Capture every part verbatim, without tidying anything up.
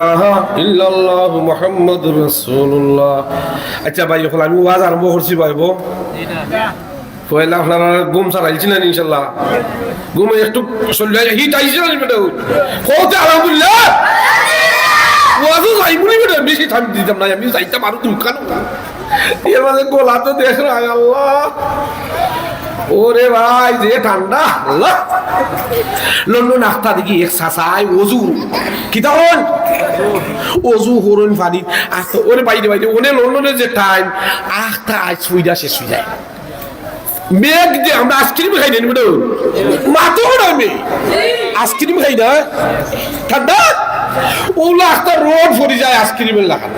ইলাহা ইল্লাল্লাহু মুহাম্মাদুর রাসূলুল্লাহ। আচ্ছা ভাই, অখন আমি ওয়াজ আরম্ভ করছি ভাইবো। পয়লা আপনারার ঘুম ছাড়াইছি না ইনশাআল্লাহ? ঘুমে একটু শরীরে হিট আইছে না বেটা? কওতে আলহামদুলিল্লাহ। ওয়াজও যাইবো নি বেটা, বেশি টাইম দিতাম না, আমি যাইতাম আরো দুইখান। এর মাঝে গলা তো দেখ না, আল্লাহ। ওরে ভাই, যে ঠান্ডা, আল্লাহ। লন্ডন আখতা দেখি এক চাচায় অজু। কিতা করইন? অজু করইন পানিত। আখতা, ওরে বাইরে বাইরে, অনে লন্ডনে যে টাইম, আখতা আইজ ফুইরা শেষ অই যায়। মেঘ দে, আমরা আইসক্রিম খাই না, বুঝো? মাতো না আমি। আইসক্রিম খাই না। ঠান্ডা? অউলা আখতা রোদ পড়ি যায় আইসক্রিমের লাখান।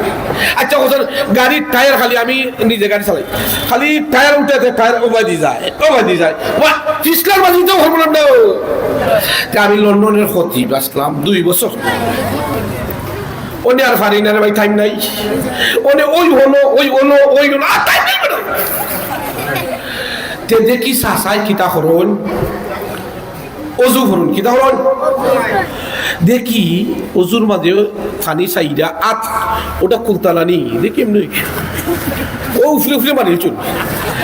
আচ্ছা, অখন গাড়ির টায়ার খালি, আমি নিজে গাড়ি চালাই। খালি টায়ার উঠে, টায়ার ওবায়দি যায়, ওবায়দি যায়। ওয়া, পিছলার মাঝে তো হরমোন না। তে আমি লন্ডনের খতিব আছলাম দুই বছর। অনে আর পারি না রে ভাই, টাইম নাই। অনে ওই হলো, ওই হলো, ওই হলো, আর টাইম নাই বেটা। তে দেখি চাচায় কিতা করইন, অজু করইন, কিতা করইন? দেখি অজুর মাঝে পানি চাইরা আত, ওটা কুলতালানি, দেখি এমনি। ও উফরে উফরে মারি চুল।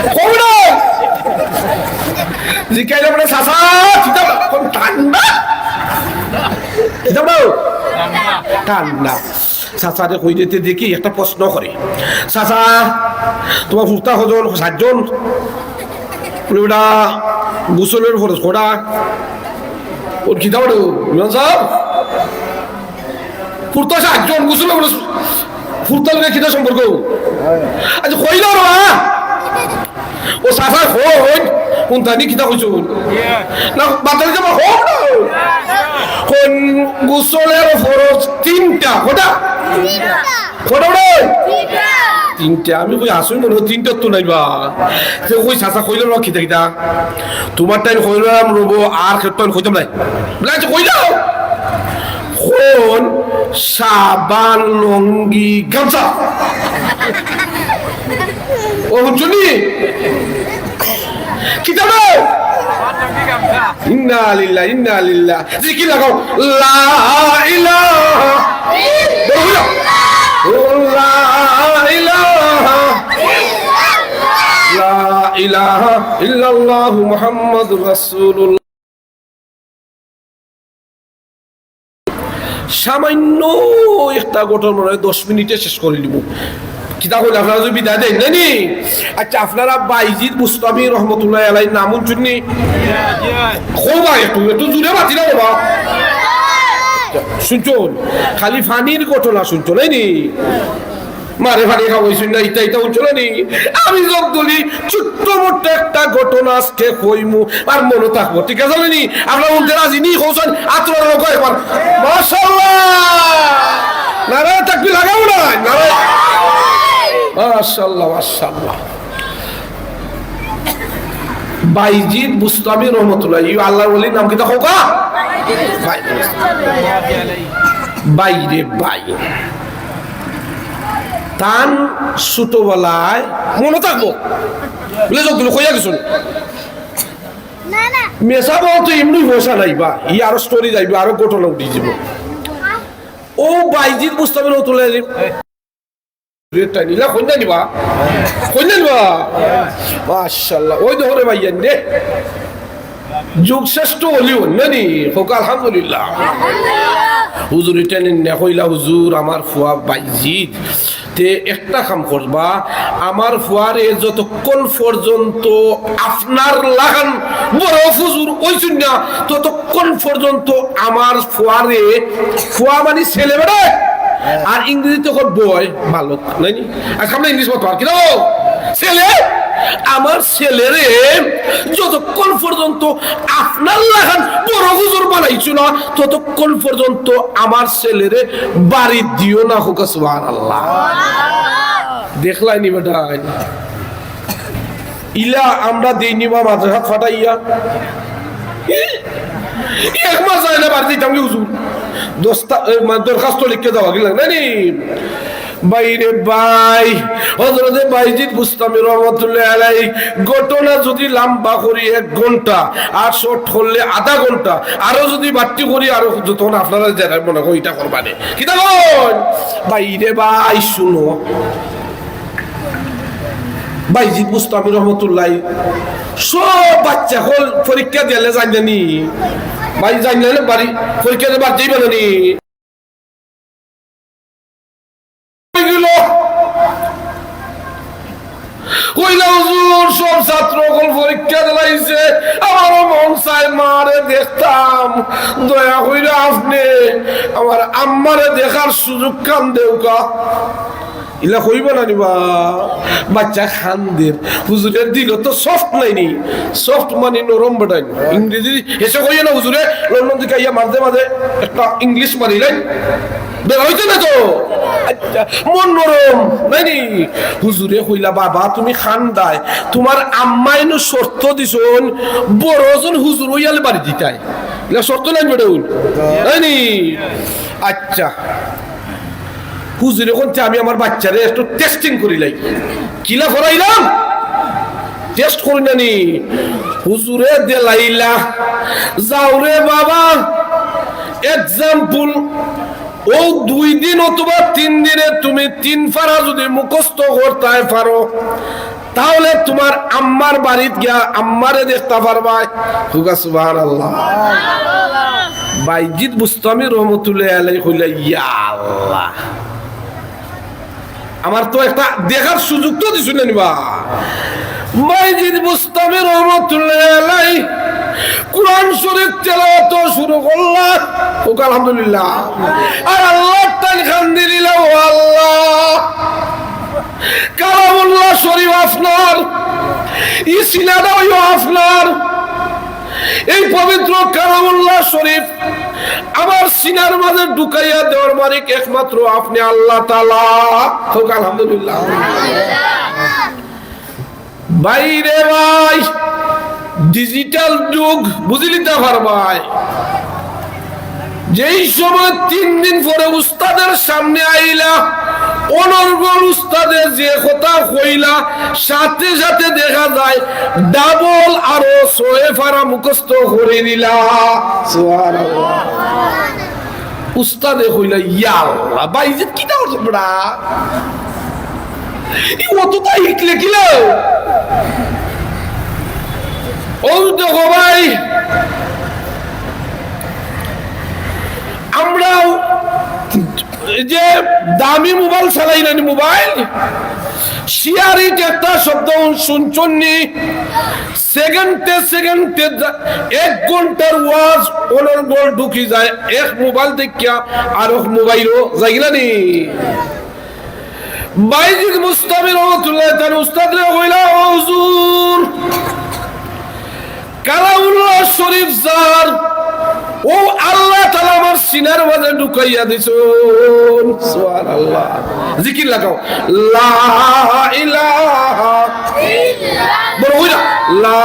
কও না। জিকাইলা মানে, "চাচা, কিতা কোন ঠান্ডা?" কিতা বলো? ঠান্ডা। চাচারে কই দিতে দেখি একটা প্রশ্ন করে, "চাচা, তুমার ফুরতা কয়জন?" "চাইরজন।" বলে, "বেটা, গোসলের ফরজ কয়টা?" ওর কিতা বলো, ইমাম সাহেব? ফুরতা চাইরজন, গোসলের ফরজ। ফুরতার লগে কিতা সম্পর্ক? আচ্ছা, কইলা রে বা। ও চাচা, কইন, কুনতানি কিতা কইছইন? না, বাতালি যাবা, কইন না। কইন, গোসলের ফরজ তিনটা, কয়টা? কয়টা রে? তিনটা। আমি কই, আসল মনে হয় তিনটা তো নাই বা। তে কই, চাচা, কইলা রে বা কিতা কিতা? তুমার টাইম কইলাম রবো, আর কেউ টাইম কইতাম নাই। বলে, আচ্ছা, কইলাও। কইন, সাবান, লুঙ্গি, গামছা। ও, হুনছইন নি? কিতা রে? ইন্না লিল্লাহ, ইন্না লিল্লাহ। জিকির লাগাও। লা ইলাহা। বলো, বলো। ও, লা ইলাহা। লা ইলাহা ইল্লাল্লাহু মুহাম্মাদুর রাসূলুল্লাহ। সামান্য একটা ঘটনা মনে হয় দশ মিনিটে শেষ করি নিমু। কিতা কইলে আপনারা যদি বিদায় দেন, না নি? আচ্ছা, আপনারা বাইজিদ বুস্তামি রহমতুল্লাহ আলাই নাম হুনছইন নি? কও বা একটু, একটু জুরে মাতি না বাবা। হুনছইন? খালি পানির ঘটনা হুনছইন, নায় নি? মারে পানি খাওয়াইছইন না, ইতা ইতা হুনছইন না নি? আমি জগদলি ছোট্ট মোট্ট একটা ঘটনা আজকে কইমু, আর মনো থাকবো, ঠিক আছে নি? আপনারা হুনতে রাজি নি? কওছইন, আতর লোক একবার। মাশাআল্লাহ! নারায়ে তাকবীর লাগাও না, নারায়ে। মাশাআল্লাহ, মাশাআল্লাহ। বাইজিদ বুস্তামি রহমতুল্লাহ, ই আল্লাহর ওলির নাম কিতা কউক্কা? ভাই, ভাই রে ভাই। তান ছোটবেলায় মনো থাকবো। বুলে, "যখন তুমি কইয়া গেছো।" মেসাব তো এমনি পয়সা নাই বা, ই আরো স্টোরি যাইবো, আরো ঘটনা উঠি যাইবো। ও বাইজিদ বুস্তামি রহমতুল্লাহ আলাইহি। রেটটা নিলা, কইনা নিবা? কইনা নিবা? মাশাআল্লাহ। ওই দেখো রে ভাইয়াইন রে। যুগ শ্রেষ্ঠ অলি অইন না নি? কউক্কা আলহামদুলিল্লাহ। হুজুর ইটা নিন না, কইলা, "হুজুর, আমার ফুয়া বাইজিদ।" তে একটা কাম করবা, আমার ফুয়ারে যতক্ষণ পর্যন্ত আপনার লাখান বড় হুজুর অইছইন না, ততক্ষণ পর্যন্ত আমার ফুয়ারে, ফুয়া মানি ছেলে বেটা, আর ইংরেজিতে কয় বয়, বালক, নায় নি? আজকে আমরা ইংলিশ মতো আর কি, না? ছেলে, আমার ছেলেরে যতক্ষণ পর্যন্ত আপনার লাখান বড় হুজুর বানাইছো না, ততক্ষণ পর্যন্ত আমার ছেলেরে বাড়ি দিও না, কউক্কা সুবহানাল্লাহ। দেখলায় নি বেটা? ইলা আমরা দেই নি বা মাদ্রাসাত ফাটাইয়া। এক মাস যায় না বাড়ি দিতাম কি হুজুর? দশটা, এ, মা-, দরখাস্ত লিখিয়া দেওয়া গেল, নায় নি? ভাইরে ভাই, হযরতে বাইজিদ বুস্তামি রহমতুল্লাহ আলাই ঘটনা যদি লম্বা করি এক ঘন্টা, আর শর্ট করলে আধা ঘন্টা, আরো যদি বাড়তি করি আরো যতক্ষণ আপনারা যেটা মনে করি ইটা করবা নে। কিতা কইন? ভাইরে ভাই, শুনো, বাইজিদ বুস্তামি রহমতুল্লাহ সব বাচ্চা হল পরীক্ষা দিলে জানি জানি, ভাই জানি জানি বাড়ি পরীক্ষা দিয়ে বাদ যাইবা জানি। কইলা, "হুজুর, সব ছাত্র অকল পরীক্ষা দিলাইছে, আমারও মন চায় মারে দেখতাম, দয়া কইরা আপনে আমার আম্মারে দেখার সুযোগ খান দেউক্কা।" ইলা কইবা না নি বা? বাচ্চা কান্দের, হুজুরের দিল তো সফট নাইনি, সফট মানে নরম বেটাইন। ইংরেজি হেসে কইয়া না হুজুরে, লন্ডন থেকে আইয়া মাঝে মাঝে একটা ইংলিশ মারিলেন, বের হইতে না তো। আচ্ছা, মন নরম নাইনি? হুজুরে কইলা, "বাবা, তুমি কান্দায়, তুমার আম্মায় নু শর্ত দিছইন, বড় জন হুজুর অইয়ালে বাড়ি দিতায়।" ইলা শর্ত নাই বেটাইন, নাইনি? আচ্ছা, হুজুরে কইন তে আমি আমার বাচ্চারে একটু টেস্টিং করিলাই। কিলা করাইলাম? টেস্ট করি না নি? হুজুরে দেলাইলা, "যাও রে বাবা, এক্সাম্পল, অউ দুই দিন অথবা তিন দিনে তুমি তিন পারা যদি মুখস্থ করতায় পারো, তাহলে তুমার আম্মার বাড়িত গিয়া আম্মারে দেখতা পারবায়।" কউক্কা সুবহানাল্লাহ। বাইজিদ বুস্তামি রহমতুল্লাহ আলাই কইলা, "ইয়া আল্লাহ, আমার তো একটা দেখার সুযোগ তো দিছইন না নি বা।" বাইজিদ বুস্তামি রহমতুল্লাহ আলাই কোরআন শরীফ তেলাওয়াত শুরু করলা, কউক্কা আলহামদুলিল্লাহ। আর আল্লাহর তাইন কান্দি দিলা, "ও আল্লাহ, কালামুল্লাহ শরীফ আপনার, ই সিনাটা অইও আপনার, এই পবিত্র কালামুল্লাহ শরীফ আমার সিনার মাঝে ঢুকাইয়া দেওয়ার মালিক একমাত্র আপনে আল্লাহ তাআলা।" কউক্কা আলহামদুলিল্লাহ। ভাইরে ভাই, ডিজিটাল যুগ, বুঝিলিতা পারবায়। যেই সময় তিন দিন পরে উস্তাদের সামনে আইলা, অনর্গল উস্তাদে যে কথা কইলা, সাথে সাথে দেখা যায় ডাবল আরো ছয় পারা মুখস্থ করি দিলা। সুবহানাল্লাহ। উস্তাদে কইলা, "ইয়া আল্লাহ, বাইজিদ কিতা করছো বেটা? ই অততা হিকলে কিলা?" অউ দেখো ভাই, আমরাও এই যে দামি মোবাইল চালাই না নি, মোবাইল, শেয়ারিং একটা শব্দ শুনছইন নি? সেকেন্ডে সেকেন্ডে যা-, এক ঘন্টার ওয়াজ অনর্গল ঢুকি যায়, এক মোবাইল দেখিয়া আরক মোবাইলও যাইগিলা নি। বাইজিদ বুস্তামি রহমতুল্লাহ তাআলা উস্তাদরে কইলা, "ও হুজুর, কালামুল্লাহ শরীফ যার, অউ আল্লাহ তাআলা আমার সিনার মাঝে ঢুকাইয়া দিছইন।" সুবহানাল্লাহ। জিকির লাগাও, লা ইলাহা, বড় কইরা, লা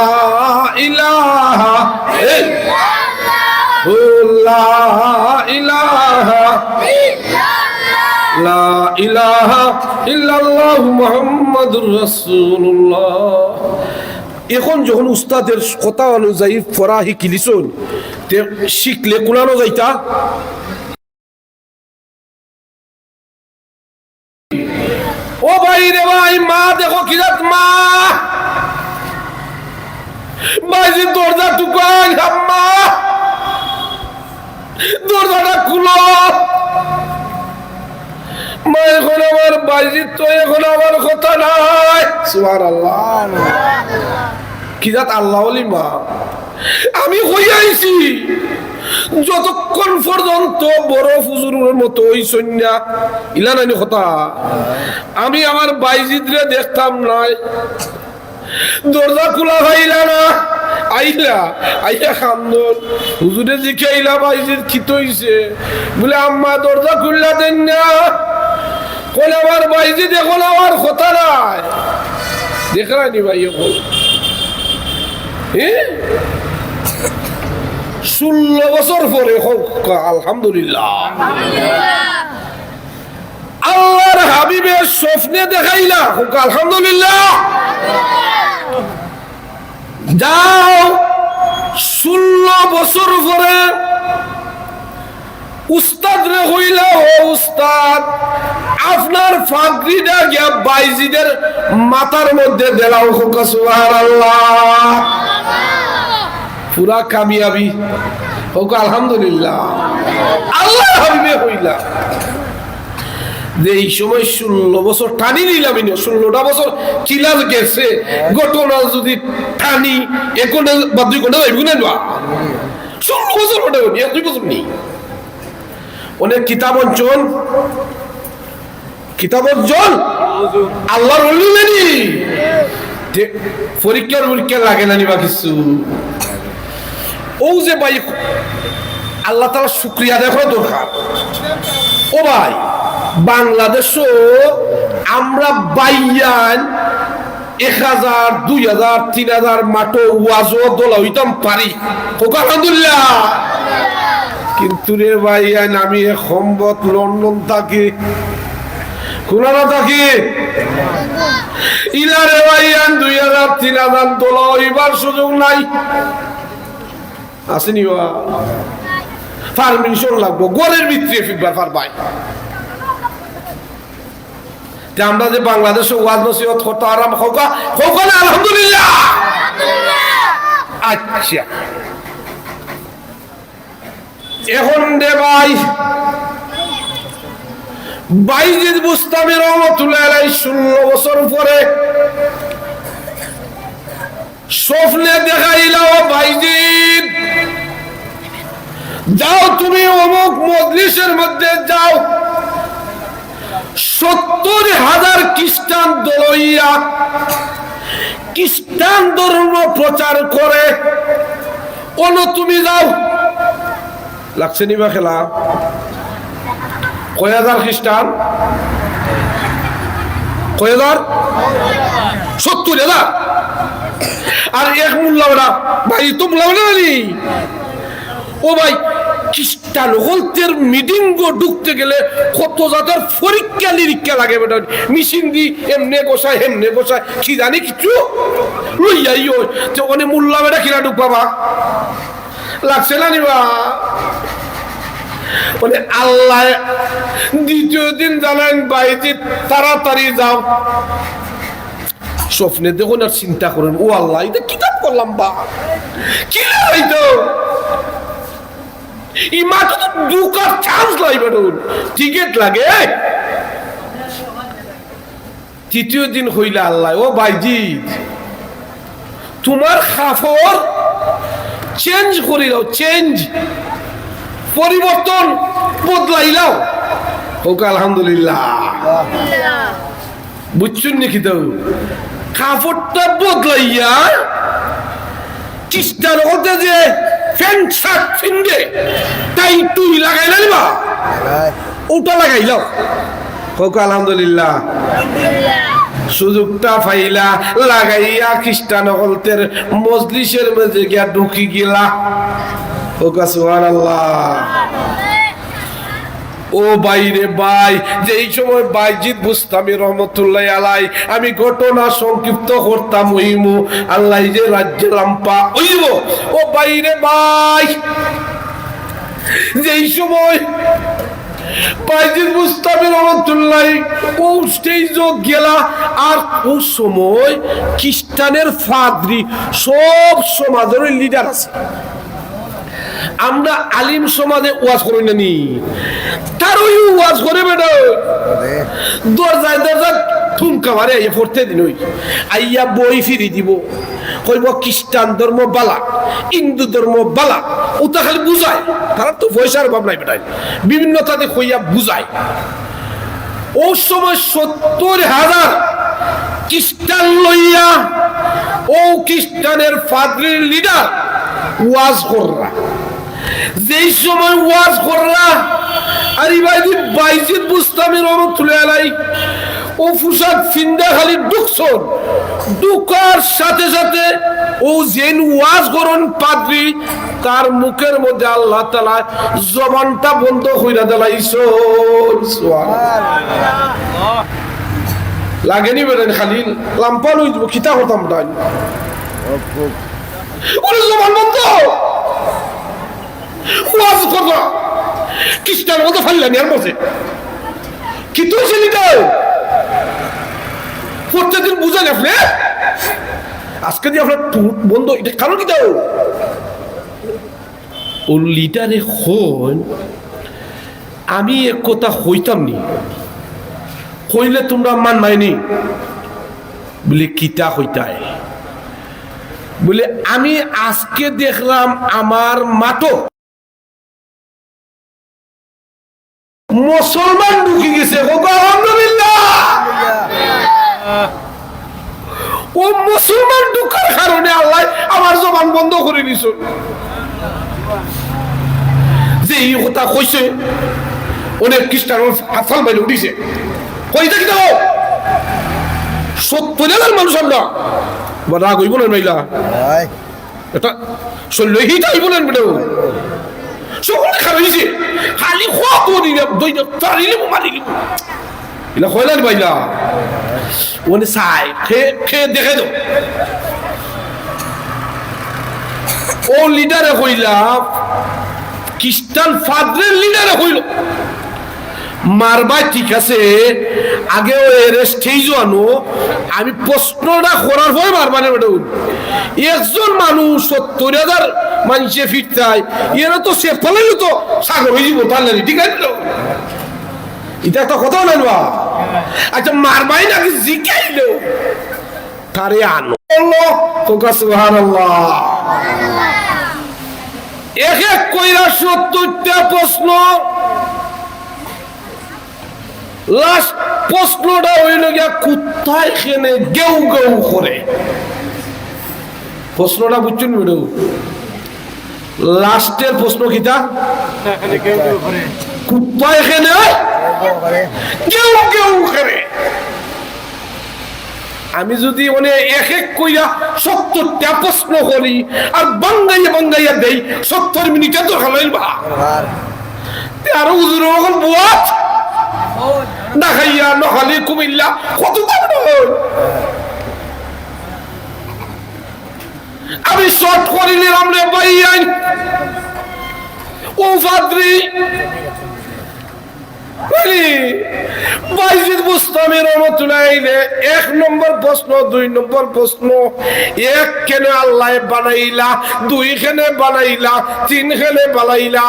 ইলাহা ইল্লাল্লাহ, লা ইলাহা, লা ইলাহা ইল্লাল্লাহু মুহাম্মাদুর রাসূলুল্লাহ। এখন যখন উস্তাদের কথা অনুযায়ী পড়া হিকিলিছইন, তে শিখলে কুলানো যাইতা। ও ভাইরে ভাই, মা দেখো কি জাত মা। বাইজিদ দরজা টুকাই, আম্মা, দরজাটা খুলো। মা, এখন আমার বাইজিদ তো, এখন আমার কথা নাই। সুবহানাল্লাহ। কি জাত আল্লাহ ওলি মা। আমি কইয়া আইছি, যতক্ষণ পর্যন্ত বড় হুজুরর মতো অইছইন না, ইলা নানি কথা, আমি আমার বাইজিদরে দেখতাম নায়। দরজা খুলা পাইলা না, আইলা, আইয়া কান্দইন। হুজুরে জিকাইলা, "বাইজিদ, কিতা অইছে?" বলে, "আম্মা, দরজা খুললা দেইন না।" কইন, "আমার বাইজিদ এখন আমার কথা নাই।" দেখরা নি ভাই, এখন, এ? ষোলো বছর পরে কউক্কা, আলহামদুলিল্লাহ। আল্লাহর হাবিব স্বপ্নে দেখাইলা, কউক্কা আলহামদুলিল্লাহ। যাও, ষোলো বছর পরে উস্তাদরে কইলা, "ও উস্তাদ, আপনার পাগড়িটা গিয়া বাইজিদের মাথার মধ্যে দেলাও।" কউক্কা সুবহানাল্লাহ। পুরা কামিয়াবি। কউক্কা আলহামদুলিল্লাহ। আল্লাহর হাবিবে কইলা যে এই সময় ষোলো বছর টানি নিলাম, ইনো ষোলোটা বছর কিলার গেছে, ঘটনা যদি টানি, এক ঘন্টা বা দুই ঘন্টা যাইব না, না? ষোলো বছর ঘটে, এক দুই বছর নেই। অনেক কিতাব অঞ্চল, কিতাব অঞ্চল, আল্লাহর ওলি নানি। যে পরীক্ষার পরীক্ষা লাগে না নি বা কিছু। ও যে ভাই, আল্লাহ তাআলার শুকরিয়া আদায় করা দরকার। ও ভাই, বাংলাদেশও আমরা বাইয়ান এক হাজার, দুই হাজার, তিন হাজার মাঠো ওয়াজো দলা হইতাম পারি। কউক্কা আলহামদুলিল্লাহ। কিন্তু রে ভাইয়ান, আমি এক সম্বত লন্ডন থাকি, কুনানো থাকি। ইলা রে ভাইয়ান, দুই হাজার, তিন হাজার দলা হইবার সুযোগ নাই। আছে নি বা? পারমিশন লাগবো, ঘরের ভিতরে ফিরবার পারবায়। তে আমরা যে বাংলাদেশো ওয়াজ নসিহত করতাম, আরাম কউক্কা, কউক্কা না আলহামদুলিল্লাহ। আচ্ছা, এখন রে ভাই, বাইজিদ বুস্তামি রহমতুল্লাহ আলাই ষোলো বছর পরে স্বপ্নে দেখাইলা, "ও বাইজিদ, যাও তুমি অমুক মজলিসের মধ্যে যাও, সত্তর হাজার খ্রিস্টান দলা লইয়া খ্রিস্টান ধর্ম প্রচার করে, অনো তুমি যাও।" লাগছে নি বা খেলা? কয় হাজার খ্রিস্টান? কয় হাজার? সত্তর হাজার। আর এক মোল্লা বেটা, ভাই তো মোল্লা বেটা নানি? ও ভাই, খ্রিস্টান হকলতের মিটিংও ঢুকতে গেলে কত জাতের পরীক্ষা নিরীক্ষা লাগে বেটা। মেশিন দি এমনে গোসায়, হেমনে গোসায়, কি জানি কিছু লইয়াই ওই। তো অনে মোল্লা বেটা কিলা ঢুকবা বা? লাগছে না নি বা? মানে আল্লাহ দ্বিতীয় দিন জানাইন, "বাইজিদ, তাড়াতাড়ি যাও।" স্বপ্নে দেখইন আর চিন্তা করইন, "ও আল্লাহ, ইটা কিতা করলাম বা? কিলা অইতো? ই মাঠো তো ঢুকার চান্স নাই বেটা, টিকিট লাগে।" তৃতীয় দিন কইলা আল্লায়, "ও বাইজিদ, তুমার কাপড় চেঞ্জ করিলাও, চেঞ্জ, পরিবর্তন, বদলাইলাও।" কউক্কা আলহামদুলিল্লাহ। বুঝছইন নি কিতা? কাপড়টা বদলাইয়া খ্রিস্টান হকলতে যে প্যান্ট শার্ট পিন্দে, টাই টুই লাগাইলা নি বা, অউটা লাগাইলাও। কউক্কা আলহামদুলিল্লাহ। সুযোগটা পাইলা, লাগাইয়া খ্রিস্টান হকলতের মজলিসের মাঝে গিয়া ঢুকি গেলা। কউক্কা সুবহানাল্লাহ। ও ভাই রে ভাই, যেই সময় বাইজিদ বুস্তামি রহমতুল্লাহ আলাই, আমি ঘটনা সংক্ষিপ্ত করতাম অইমু, আল্লায় যে রাজ্যে লাম্পা অইবো। ও ভাই রে ভাই, যেই সময় বাইজিদ বুস্তামি রহমতুল্লাহ অউ স্টেজো গেলা, আর অউ সময় খ্রিস্টানের পাদ্রি, সব সমাজের লিডার আছে। আমরা আলিম সমাজে ওয়াজ করি না নি, তারাও ওয়াজ করে বেটা। দরজায় দরজায় ঠুমকা মারে, আইয়া পড়তে দিন ওই, আইয়া বই ফিরি দিব, কইব খ্রিস্টান ধর্ম বালা, হিন্দু ধর্ম বালা, অতা খালি বুঝায়। তারার তো পয়সার অভাব নাই বেটায়, বিভিন্নতা দি কইয়া বুঝায়। অউ সময় সত্তর হাজার খ্রিস্টান লইয়া অউ খ্রিস্টানের পাদ্রির লিডার ওয়াজ কররা। যেই সময় ওয়াজ কররা, আর ইবাদি বাইজিদ বুস্তামি রহমতুল্লাহ আলাই অউ পোশাক ফিন্দা খালি ঢুকছইন, ঢুকার সাথে সাথে অউ যেইন ওয়াজ করইন পাদ্রি, তার মুখের মধ্যে আল্লাহ তাআলা জবানটা বন্ধ কইরা দিলাইছইন। সুবহানাল্লাহ। লাগেনি বেটাইন খালি লাম্পা লই দিব, কিতা করতাম বেটাইন? ওরে জবান বন্ধ। ওয়াজ করবা। খ্রিস্টান বলতে ফাল্লানি আর বসে। কিতা অইছে লিডার? প্রত্যেকদিন বুঝান আপনে। আজকে যে আপনার টুট বন্ধ, ইটা কারণ কিতা? ও লিডারে কইন, আমি এক কথা কইতাম নি, কইলে তুমরা মানবায় নি। বুলে, "কিতা কইতায়?" বুলে, "আমি আজকে দেখলাম আমার মাঠো মুসলমান ঢুকি গেছে।" কউক্কা আলহামদুলিল্লাহ। ও মুসলমান ঢুকার কারণে আল্লায় আমার জবান বন্ধ করি দিছে। যে ই কথা কইছে, অনেক খ্রিস্টান আফাল বাইরে উঠিছে। কইতা কিতা? সত্তর হাজার মানুষ আমরা। বা রাগ অইবো না, মাইলা? এটা চললো, হিটা অইবো না, বেটা। সকলে খারাপ অইছে। খালি খোয়া তো দিলে, দই দে, তারিলে, মারিলে। ইলা কইলা নি বাইলা? অনে চাই, খে, খে দেখে দেও। ও লিডারে কইলা, খ্রিস্টান ফাদ্রের লিডারে কইলো, "মারবায় ঠিক আছে, আগে ও এরে স্টেজো আনো, আমি প্রশ্নটা করার পরে মারবানে বেটা।" একজন মানুষ সত্তর হাজার মানষে ফিরতায়, এরা তো সেফ ফালাইলে তো সাগর অইযিবো, তার লাগি, ঠিক আছে তো? ইটা একটা কথা অইলো না? আচ্ছা, মারবায় নাকি জিকাইলো? তারে আনো। বললো, কউক্কা সুবহানাল্লাহ। এক এক কইরা সত্তরটা প্রশ্ন। লাস্ট প্রশ্নটা অইলো গিয়া, "কুত্তায় কেনে গেউ গেউ করে?" প্রশ্নটা বুঝছইন বেটা? লাস্টের প্রশ্ন কিতা? কুত্তায় কেনে গেউ গেউ করে? আমি যদি মানে এক এক কইরা সত্তরটা প্রশ্ন করি আর বাঙ্গাইয়া বাঙ্গাইয়া দেই, সত্তর মিনিটে তো খালাইল বা। তে আরো হুজুর অকল বুয়াত না খাইয়া, নোয়াখালী, কুমিল্লা, কত দাম নয়। আমি শর্ট করিলিলাম রে ভাইয়াইন। ও ফাদ্রি, বুঝলি? বাইজিদ বুস্তামি রহমতুল্লাহ আলাইহি এক নম্বর প্রশ্ন, দুই নম্বর প্রশ্ন, এক কেনে আল্লায় বানাইলা, দুই কেনে বানাইলা, তিন কেনে বানাইলা,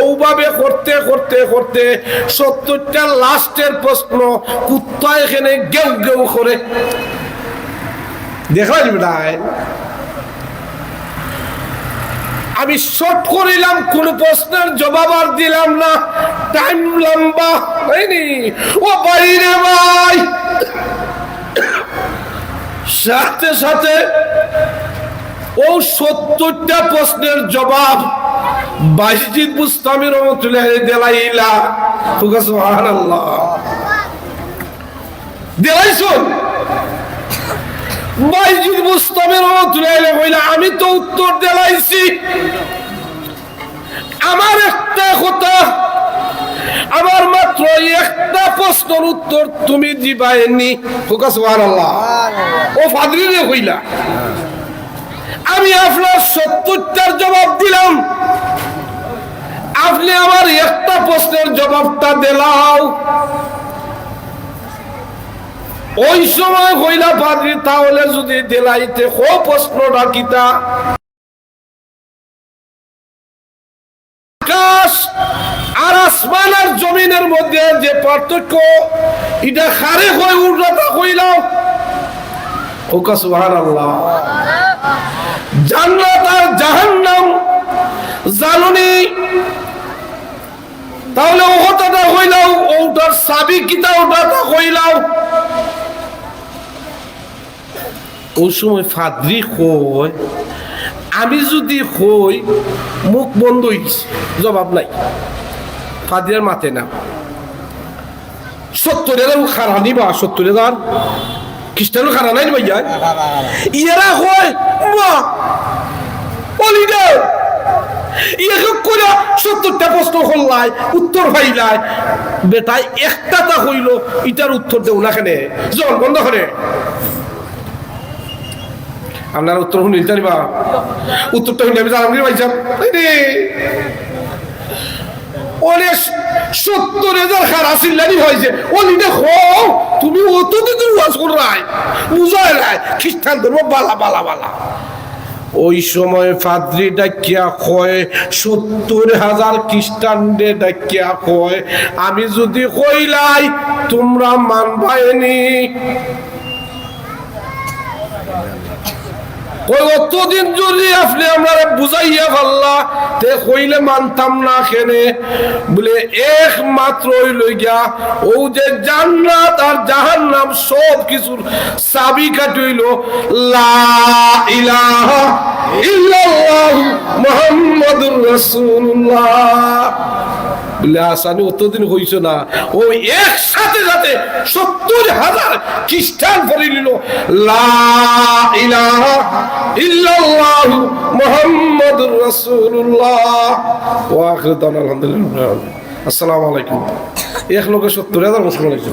অউভাবে করতে করতে করতে সত্তরটা লাস্টের প্রশ্ন, কুত্তায় কেনে গেউ গেউ করে। দেখলায় নি বেটায়? আমি শর্ট করিলাম, কুনু প্রশ্নের জবাব আর দিলাম না, টাইম লম্বা অয়নি। ও ভাইরে ভাই, সাথে সাথে অউ সত্তরটা প্রশ্নের জবাব বাইজিদ বুস্তামি রহমতুল্লাহ আলাইহি দিলাইলা। কউক্কা সুবহানাল্লাহ। দিলাইছইন? বাইজিদ বুস্তামি রহমতুল্লাহ আলাইহি কইলা, "আমি তো উত্তর দিলাইছি। আমার একটা কথা, আমার মাত্র একটা প্রশ্নর উত্তর তুমি দিবায়নি।" কউক্কা সুবহানাল্লাহ। ও ফাদ্রিরে কইলা, "আমি আপনার সত্তরটার জবাব দিলাম, আপনে আমার একটা প্রশ্নের জবাবটা দিলাও।" ওই সময় কইলা, "ফাদ্রি, তাহলে যদি দিলাইতে কও প্রশ্নটা কিতা?" আকাশ আর আসমান আর জমিনের মধ্যে যে পার্থক্য, ইটা কারে কয় উল্টাটা কইলাও। কউক্কা সুবহানাল্লাহ। জান্নাত আর জাহান্নাম জানোনি? তাহলে ও কথাটা কইলাও, অউটার চাবি কিতা, অউটা তো কইলাও। অউ সময় ফাদ্রি কয়, "আমি যদি কই, মুখ বন্ধ অইগেছে, জবাব নাই।" ফাদ্রি আর মাতে না। সত্তর হাজার খারানি বা সত্তর হাজার খ্রিস্টানর খারা নাই নি ভাইয়া? এরা কয়, "ওয়া, ও লিডার, ই এক এক করিয়া সত্তরটা প্রশ্ন করলায়, উত্তর পাইলায়। বেটায় একটা তা কইলো, ইটার উত্তর দেও না কেনে? জবান বন্ধ করে। আপনারা উত্তর শুনিল জানি বা? উত্তরটা শুনে আমি জানাম কি ভাই সাহেব? এই রে, অনে সত্তর হাজার খারা চিল্লানি অইছে। ও নিতে হো, তুমি অতদিন ধরে ওয়াজ কররায়, বুঝায় নাই, খ্রিস্টান ধর্ম বালা, বালা, বালা। ওই সময় পাদ্রি ডাকিয়া কয়, সত্তর হাজার খ্রিস্টানরে ডাকিয়া কয়, "আমি যদি কইলাই, তোমরা মানবায়নি।" কয়, "অতদিন যদি আপনে আমরারে বুঝাইয়া পারলা, তে কইলে মানতাম না কেনে?" বলে, "একমাত্র অইলো গিয়া, ও যে জান্নাত আর জাহান্নাম সব কিছুর চাবিকাঠি অইলো লা ইলাহা ইল্লাল্লাহু মুহাম্মাদুর রাসূলুল্লাহ।" বলে, "আসানি অতদিন কইছো না।" ও এক সাথে সাথে সত্তর হাজার খ্রিস্টান পড়ি নিল, "লা ইলাহা ইল্লাল্লাহু মুহাম্মাদুর রাসূলুল্লাহ।" ওয়া আখিরু দাওয়ানা আলহামদুলিল্লাহ। আসসালামু আলাইকুম। এক লগে সত্তর হাজার মুসলমান অইছে।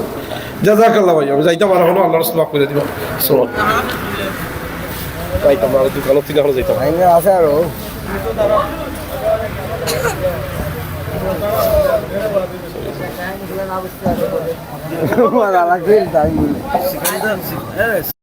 জাযাকাল্লাহ ভাই, আমি যাইতাম আর অখন আল্লাহর রাস্তায় মাফ করি দিবা। আসসালামু আলাইকুম। যাইতাম আর দোকানো তিন এখন যাইতাম। আছে আরো। আমার আলাদা তাই বলে।